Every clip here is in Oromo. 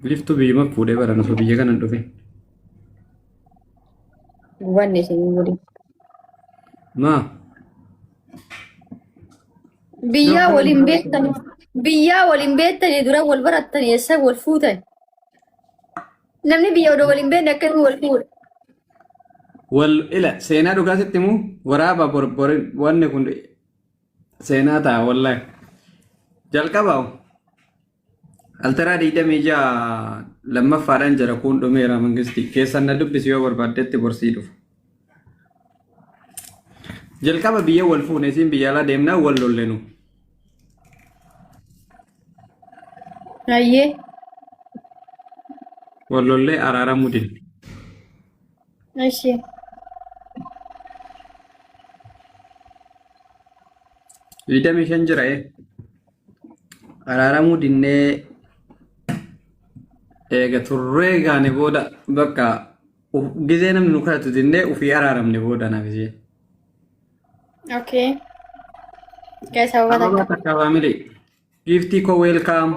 Biiftuu biyyuma fuudhee baran osoo biyya kana hin dhufin. Gubanne isin waliin. Maa? Biyyaa waliin beektani. Biyyaa waliin beektanii dura wal barattanii eessa wal fuutan? Namni biyya odoo waliin beekne akkamiin wal fuudha? Wal ila seenaa dhugaa sitti himu waraaba borborin wanni kun seenaa ta'a wallahi. Jalqaba altaraa 26 lammaffaadhaan jira kun dhumeera mangisti keessan na dubbisi yoo barbaaddetti borsii dhufa. Jalqaba biyya wal fuune isiin biyya alaa deemnaa wal lollenu. Hayyee. Wal lollee araaramuu dinne. Eshi. 25 jira ee. Araaramuu dinnee eega turree gaane booda bakka gizee namni nu kadhatu dinnee ofii araaramne booda naaf ishee. Okay. Guys, sababa Ababaa takka. takka family. Giiftii koo welcome.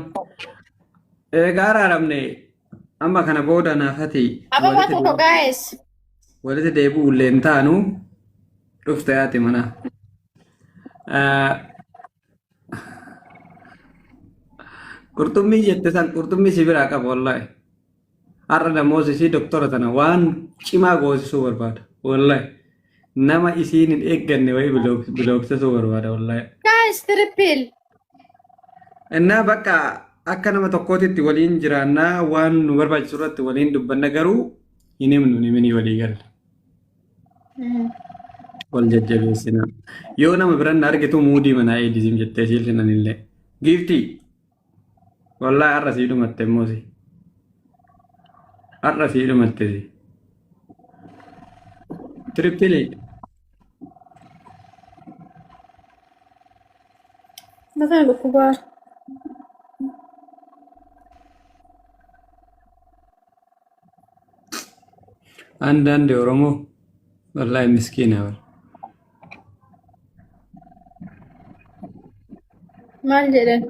Eega araaramne amma kana booda naaf ati Ababaa walitti tokko guys. walitti deebi'uu illee hin taanu dhufte haati mana. Qurxummii jette san qurxummii si biraa qaba wallahi. Har'a namoota isii doktora tana waan cimaa goosisuu barbaada wallahi. Nama isiin hin eegganne wayii bilooksisuu barbaada wallahi. Guys, triple. Innaa bakka akka nama tokkootitti waliin jiraannaa waan nu barbaachisu irratti waliin dubbanna garuu hin himnu ni minii walii galla. Wal jajjabeessina. Yoo nama biran na argitu muudii manaa eedisiin jettee siilli nanillee. Giiftii. Wallaahi har'a sii dhumatte immoo si. Har'a sii dhumatte si. Tirippilii. Mataan dhukkubaa. አንዳንድ የኦሮሞ ወላሂ ምስኪን ያው Maal jedhan?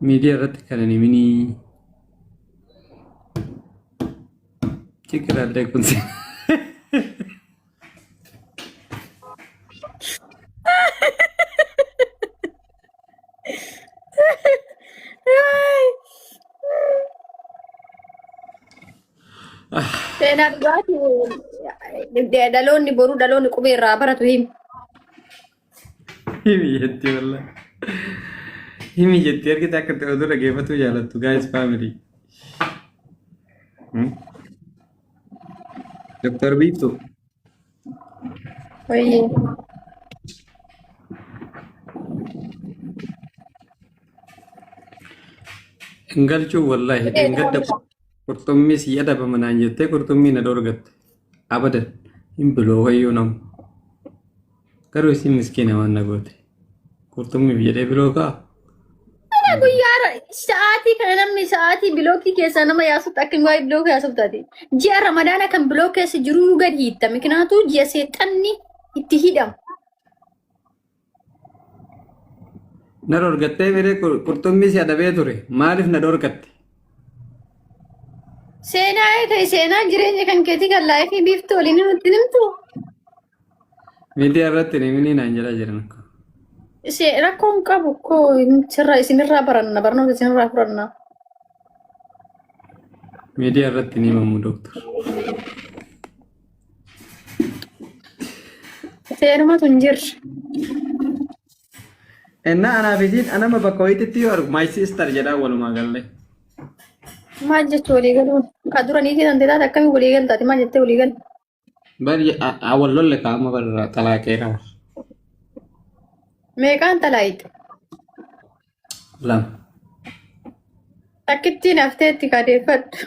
miidiyaa irratti kan hin himinii ችግር አለ kun Seenaa dhugaatii dhaloonni boruu dhaloonni qubee irraa baratu himi. Himi jetti wallahi. Himi jetti argite akka itti oduu dhaggeeffatuu jaalattu guys family. Dr. Biiftuu. Wayyee. Hin galchuu wallahi dheengadda qurxummii si adabama naan jettee qurxummii na dhorgatte. Abadan hin biloo wayyuu namu. Garuu isin miskiina waan na goote. Qurxummiif jedhee biloo ka'a. Guyyaa sa'aatii kana namni sa'aatii bilookii keessaa nama yaasutti akka waa'ee bilookii yaasutti. Ji'a Ramadaana kan bilook keessa jiru gadi hiitta. Mikinaatu ji'a seexanni itti hidhamu. Na dhorgattee miree qurxummii si adabee ture. Maaliif na dhorgatte? Seenaa ta'e seenaa jireenya kan keetii kan laayifii biiftuu waliin nutti himtu. Miidiyaa irratti hin himinii naan jedhaa jiran. Rakkoon qabu koo sirra isinirraa baranna barnoota isinirraa fudhanna. Miidiyaa irratti hin himamu dooktar. Seenumatu hin jirre. Innaa anaaf isiin anama bakka wayiititti yoo argu my sister jedhaa walumaa gallee. Maal jechuu walii galuun? Ka dura niitii tante taate akkamiin walii galtaati? Maal jettee walii galte? Bari wal lolle kaama barra xalaaqeera. Meeqaan xalaayite? Lama. Takkittiin hafteetti kadeeffadhu.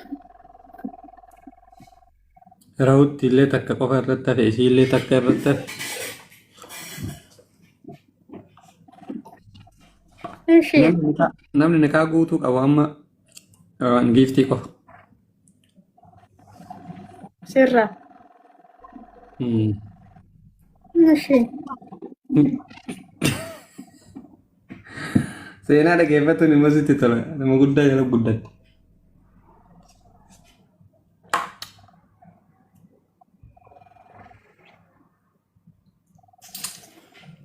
Raawutti illee takka qofa irratti hafe isii illee takka irratti hafe. Ishee. Namni nikaa guutuu qabu amma giiftii qofa. Sirra. Ishee. Seenaa dhaggeeffatuun immoo sitti tola. Nama guddaa jala guddatte.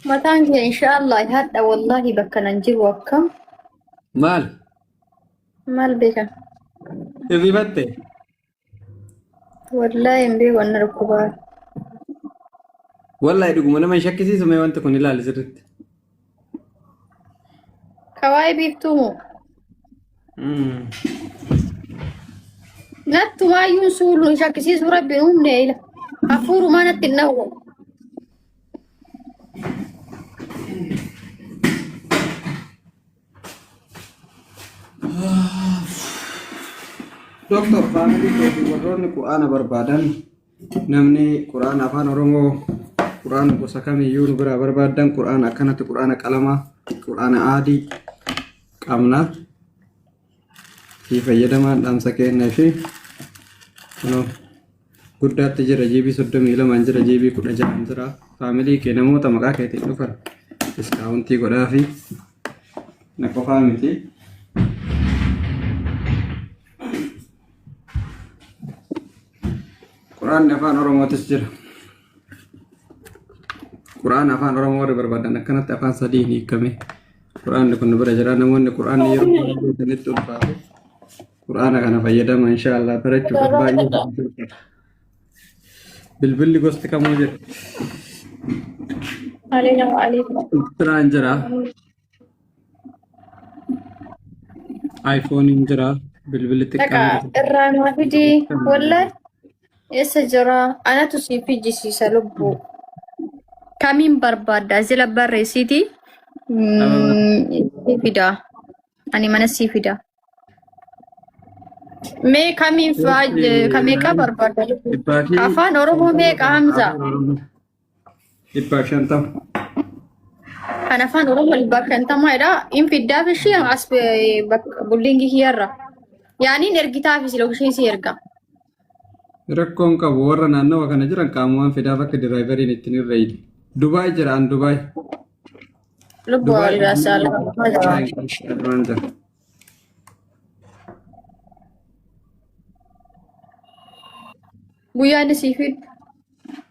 Mataan kee inshaallah hadha wallahi bakka nan jiru akkam Maal? maal beekan? Hirribatte? Wallahi hin beeku anna dhukkubaa. Wallahi dhuguma nama hin shakkisiisu mee wanti kun ilaali sirriitti. Kawaayii biiftuu moo? Nattumaayyuun suuluun shakkisiisuu rabbi hin uumne ila. Hafuurumaa natti hin dhawwa. Doktor faamilii keetii warroonni quraana barbaadan namni quraana afaan Oromoo quraana gosa kamiyyuu nu biraa barbaadan quraana akkanatti quraana qalamaa quraana aadii qabna. Fi fayyadamaan dhaamsa kennaa fi kunoo guddaatti jira jiibii 32 jira jiibii 16 jira faamilii kee namoota maqaa keetiin dhufan diskaawuntii godhaa fi na qofaa miti. Quraanni afaan Oromootis jira. Quraana afaan Oromoo warri barbaadan akkanatti afaan sadiin hiikame. Quraanni kun nu bira jira. Namoonni quraanni yeroo baay'ee isinitti ulfaate quraana kana fayyadama inshaallah barachuuf baay'ee ulfaata. Bilbilli gosti kamuu jira. Aleena wa'aleekum. Ultiraan jira. iPhone jira. Bilbilli Dhaqa xiqqaan irraa naa fidi. Wallahi eessa jira? Anatu si fijjisiisa lubbuu. Kamiin barbaadda? Jala barreessiti. Si fida. Ani mana si fida. Mee kamiin fa'aa meeqa barbaadda lubbuu? Dhibbaa fi Afaan Oromoo meeqa Hamza? 150. Kan afaan Oromoo 150dha. In fiddaaf ishee as bakka bulliingi kiyyarra. Yaaniin ergitaafis lookishin si erga. Rakkoon qabu warra naannawa kana jiran qaamumaan fidaaf akka diraayivariin ittiin irra hiiku. Dubaay jira an Dubaay. Lubbuu Dubaay walirraa saalaa. Dubaay jira. Guyyaa inni sii fidu.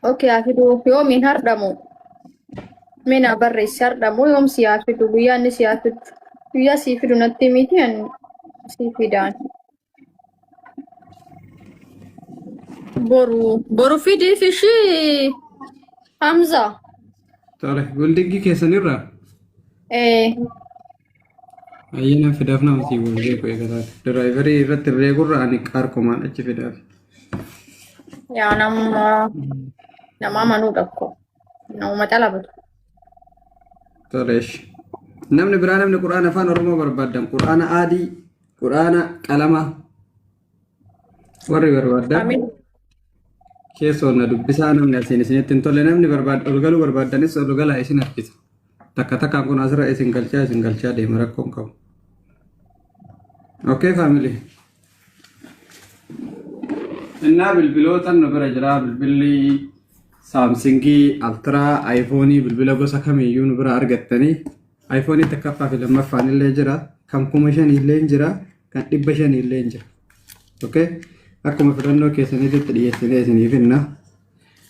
Okay, haa fidu. Yoomiin hardhamu. Mee naa barreessi hardhamu yoom si haa fidu. Guyyaa inni si haa fidu. Guyyaa sii fidu natti miti ani sii fidaan. Boru boru fidiif ishii Hamza. Tole, buildingii keessanirraa Eh, Ayyana fidaaf nama sii wal beeku eegalaati. Diraayivarii irratti reegurra ani qaarkomaan achi fidaaf. Yaa nama nama amanuu dhakko. Nama xalabatu. Toleesh. Namni biraa namni quraana afaan Oromoo barbaaddan quraana aadii, quraana qalamaa warri barbaaddan Amiin. keessoon na dubbisaa namni asiin isinitti hin tolle namni barbaad ol galuu barbaaddanis ol galaa isin harkisa. Takka takkaan kun asirra isin galchaa isin galchaa deema rakkoon qabu. Okay family. Innaa bilbiloota nu bira jira bilbilli Saamsingii, Altiraa, Ayifoonii bilbila gosa kamiyyuu nu bira argattanii Ayifoonii takkaffaa fi lammaffaan illee jira kan 5000 illee jira kan 500 illee jira. Okay? Akkuma filannoo keessaniitti dhiyeessinee isiniif hinna.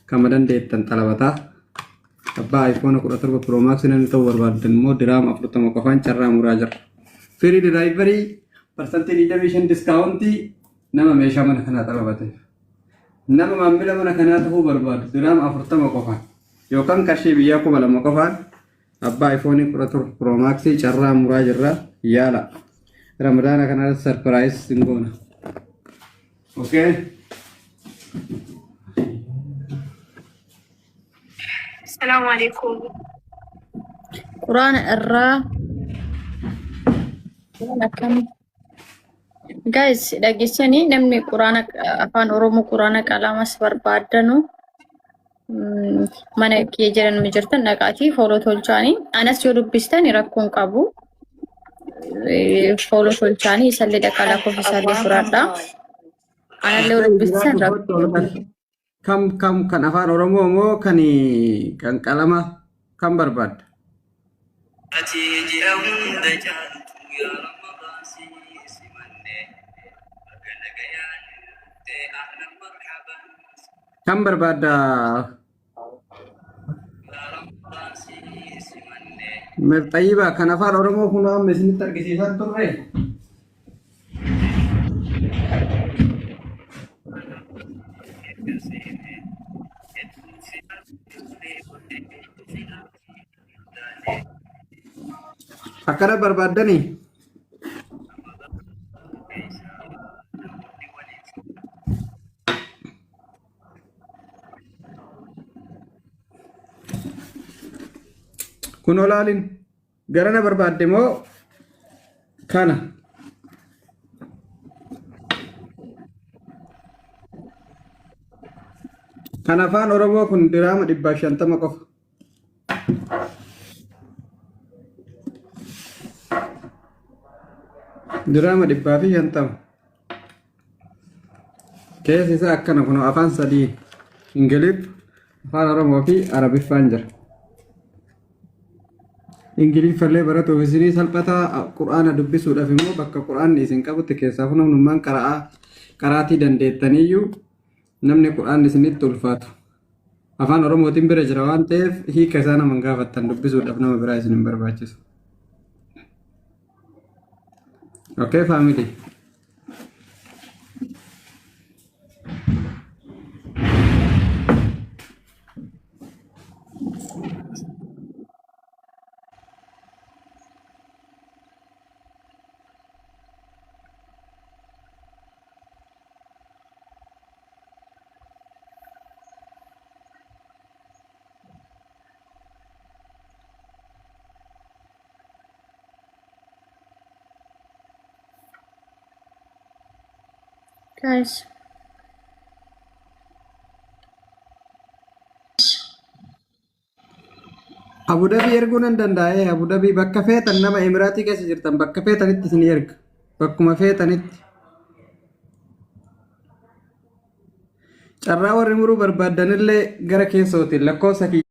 Kama dandeettan xalabataa. Abbaa iPhone 17 Pro Max namni ta'uu barbaaddan immoo diraama 40 qofaan carraa muraa jira. Firii diraayivarii parsantii 25 diskaawuntii nama meeshaa mana kanaa xalabateef. Nama maamila mana kanaa ta'uu barbaadu diraama 40 qofaan yookaan qarshii biyyaa 2000 qofaan abbaa iPhone 17 Pro Max carraa muraa jirra yaala. Ramadaana kanarratti sarpiraayis hin goona. Okay. Salaamu alaikum. Quraana irraa waan akkamii? Guys, dhageessanii namni quraana afaan Oromoo quraana qalamas barbaaddanu mana kee jiran jirtan dhaqaatii fooloo tolchaanii anas yoo dubbistan rakkoon qabu. Fooloo tolchaanii isallee dhaqaa lakkoofsa isaallee furaadhaa. Anallee yoo dubbistan rakkoon qabu. Kam kam kan afaan Oromoo moo kan kan qalama kam barbaadda? Ati ji'a hunda caaltu yaa Ramadaan si simanne baga nagayaan dhufte ahlan marhaban Kan barbaadda yaa Ramadaan si simanne. Xayyibaa kan afaan Oromoo kun amma isinitti argisiisaa turre. Akkana barbaaddanii? Kun olaalin garana barbaadde moo kana? Kan afaan Oromoo kun diraama 150 qofa. Diraama 150. Keessi isaa akkana kun afaan sadii Ingiliff, afaan Oromoo fi Arabiffaan jira. Ingiliffallee baratuuf isinii salphataa quraana dubbisuudhaaf immoo bakka quraanni isin qabutti keessaa namnummaan qara'aa qaraatii dandeettaniyyuu namni quraanni isinitti ulfaatu. Afaan Oromootiin bira jira waan ta'eef hiika isaa nama hin gaafattan dubbisuudhaaf nama biraa isin hin barbaachisu. Okay family. Guys. Abu Dhabii erguu nan danda'a. Abu Dhabii bakka feetan nama Emiraatii keessa jirtan bakka feetanitti isin erga. Bakkuma feetanitti. Carraa warri muruu barbaaddanillee gara keessootiin lakkoofsa kiyya.